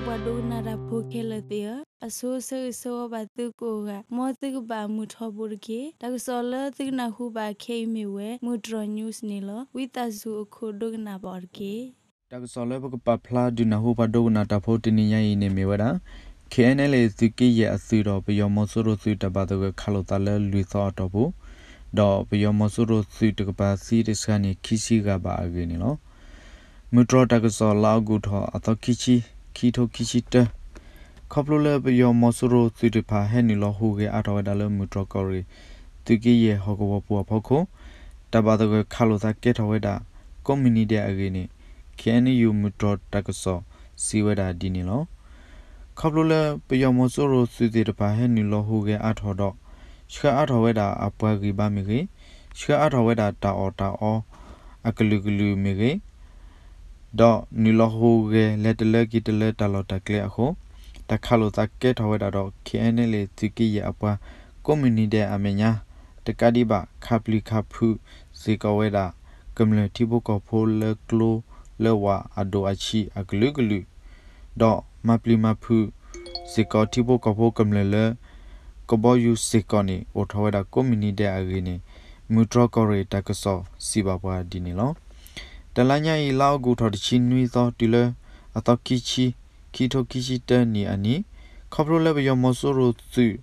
ပှၤဒိကနၣ်တၢ်ဖိခဲလၢာ်သ့ၣ်ဧၢ, အဆိဆၢဂ့ၤဆၢဝါဘၣ်သုကိးဂၤ, မ်သုကဘၣ်မုာ်ထီဘိတက့ၢ်. တၢ်ကစီၣ်လၢသုကနၢ်ဟူဘၣ်ခဲအံၤမ့ၢ်ဝဲ မုၢ်တြီၢ် news န့ၣ်လီၤ. ဝံသးစူၤအခိၣ်ဒိကနၣ်ဘၣ်အီၤတက့ၢ်. တၢ်ကစီၣ်လၢပကပာ်ဖျါဒုးနၢ်ဟူပှၤဒိကနၣ်တၢ်ဖိတနံၤညါအံၤန့ၣ်မ့ၢ်ဝဲဒၣ် ခ့ၣ်အဲၣ်အဲၣ်လ့ၣ် သုးက့ယဲၢ်အသုးဒီး ပယီၤမီၤစိရိၤသုးတၢ်ဘၣ်သဂၢၢ်ခးလိာ်သးလၢလွံၢ်သီအတီၢ်ပူၤ, ဒီးပယီၤမီၤစိရိၤသုးတကပၤသံတစှၤန့ၣ် ခံဆံဂၤဘၣ်အဂ့ၢ်န့ၣ်လီၤ. မုၢ်တြီၢ်တၢ်ကစီၣ် လါအီကူးထီၣ်အသီခံဆံ, ခံထိခံဆံတၢ, ခီဖျိလၢပယီၤမီၤစိရိၤသုးတဖၣ်ဟဲနုာ်လီၤဟူးဂဲၤအါထီၣ်ဝဲဒၣ်လၢမုၢ်တြီၢ်ကီၢ်ရ့ၣ် သုးက့ယဲၢ်ဟီၣ်ကဝီၤပူၤအဖီခိၣ်, တၢ်ဘၣ်သဂၢၢ်ခးလိာ်သးကဲထီၣ်ဝဲဒၣ် ကိးမုၢ်နံၤဒဲးအဂ့ၢ်န့ၣ် ခ့ၣ်အဲၣ်ယူၣ် မုၢ်တြီၢ်တၢ်ကစီၣ်စံးဝဲဒၣ်ဒ်န့ၣ်လီၤ. ခီဖျိလၢပယီၤမီၤစိရိၤသုးသ့ၣ်တဖၣ်ဟဲနုာ်လီၤဟူးဂဲၤအါထီၣ်ဒီး ဆှၢအါထီၣ်ဝဲဒၣ်အပှၤဂံၢ်ဘါမ့ၢ်ဂ့ၤ, ဆှၢအါထီၣ်ဝဲဒၣ်တၢ်အီၣ်တၢ်အီအကလုာ်ကလုာ်မ့ၢ်ဂ့ၤ, ဒီးနုာ်လီၤဟူးဂဲၤလဲၤတလၢက့ၤတလၢတၢ်လီၢ်တၢ်ကျဲအဃိ, တၢ်ခးလိာ်သးကဲထီၣ်ဝဲဒၣ်ဒီး ခ့ၣ်အဲၣ်အဲၣ်လ့ၣ် သုးက့ယဲၢ်အပှၤ ကိးမုၢ်နံၤဒဲးအမဲာ်ညါ တကးဒံးဘၣ် ခးပျံၤခးဖုးစ့ၢ်ကီးဝဲဒၣ် ကမျၢၢ်ထံဖိကီၢ်ဖိလၢကျိလၢဝၢ်အဒိၣ်အဆံးအကလုာ်ကလုာ်, ဒီးမၤပျံၤမၤဖုးစ့ၢ်ကီးထံဖိကီၢ်ဖိကမျၢၢ်လၢ ကဘီယူၤစ့ၢ်ကီးန့ၣ် အိၣ်ထီၣ်ဝဲဒၣ်ကိးမုၢ်နံၤဒဲးအဂ့ၢ်န့ၣ် မုၢ်တြီၢ်ကီၢ်ရ့ၣ်တၢ်ကစီၣ်စံးဘၣ်ပှၤဒ်န့ၣ်လီၤ. တလါညါအံၤ လါအီကူးထီၣ်တဆံနွံသီ တုၤလၢအသီခံဆံ, ခံထိခံဆံတၢနံၣ်အနံၤ, ခီဖျိလၢပယီၤမီၤစိရိၤသုး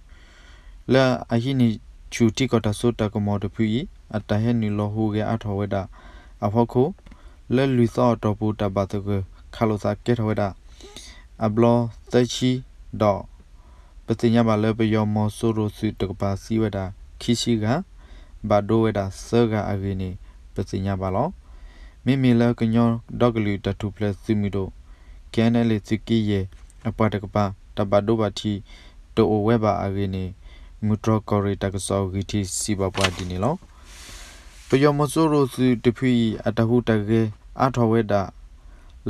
လၢအဟံးန့ၢ်ဆူၣ်ထံကီၢ်တၢ်စိတၢ်ကမီၤတဖုအံၤ အတၢ်ဟဲနုာ်လီၤဟူးဂဲၤအါထီၣ်ဝဲဒၣ်အဖီခိၣ်, လၢလွံၢ်သီအတီၢ်ပူၤ တၢ်ဘၣ်သဂၢၢ်ခးလိာ်သးကဲထီၣ်ဝဲဒၣ် အဘျီသၢဆံ, ဒီး ပသ့ၣ်ညါဘၣ်လၢပယီၤမီၤစိရိၤသုးတကပၤသံဝဲဒၣ်ခံဆံဂၤ, ဘၣ်ဒိဝဲဒၣ်သၢဂၤအဂ့ၢ်န့ၣ် ပသ့ၣ်ညါဘၣ်လီၤ. မ့မ့ၢ်လၢကညီဒီကလုာ်တၢ်ထူၣ်ဖျဲးသုးမုၢ်ဒိၣ် ခ့ၣ်အဲၣ်အဲၣ်လ့ၣ် သုးက့ယဲၢ်အပှၤတကပၤ တၢ်ဘၣ်ဒိဘၣ်ထံးတအိၣ်ဝဲဘၣ်အဂ့ၢ်န့ၣ် မုၢ်တြီၢ်ကီၢ်ရ့ၣ်တၢ်ကစီၣ်ဂံၢ်ထံးစံးဘၣ်ပှၤဒ်န့ၣ်လီၤ. ပယီၤမီၤစိရိၤသုးတဖုအံၤ အတၢ်ဟူးတၢ်ဂဲၤအါထီၣ်ဝဲဒၣ်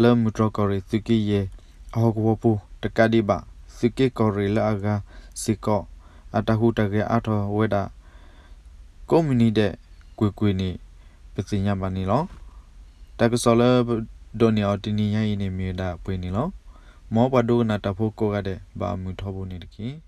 လၢမုၢ်တြီၢ်ကီၢ်ရ့ၣ်သုးက့ယဲၢ်အဟီၣ်ကဝီၤပူၤတကးဒံးဘၣ် သုးက့ကီၢ်ရ့ၣ်လၢအဂၤစ့ၢ်ကီး အတၢ်ဟူးတၢ်ဂဲၤအါထီၣ်ဝဲဒၣ် ကိးမုၢ်နံၤဒဲးကွ့ၢ်ကွ့ၢ်န့ၣ် ပသ့ၣ်ညါဘၣ်န့ၣ်လီၤ. တၢ်ကစီၣ်လၢပဒိးန့ၢ်အီၤတနံၤညါအံၤန့ၣ် မ့ၢ်ဝဲဒၣ်ပှဲၤန့ၣ်လီၤ. မ်ပှၤဒိကနၣ်တၢ်ဖိကိးဂၤဒဲး ဘၣ်မုာ်ထီဘိန့ၣ်တက့ၢ်.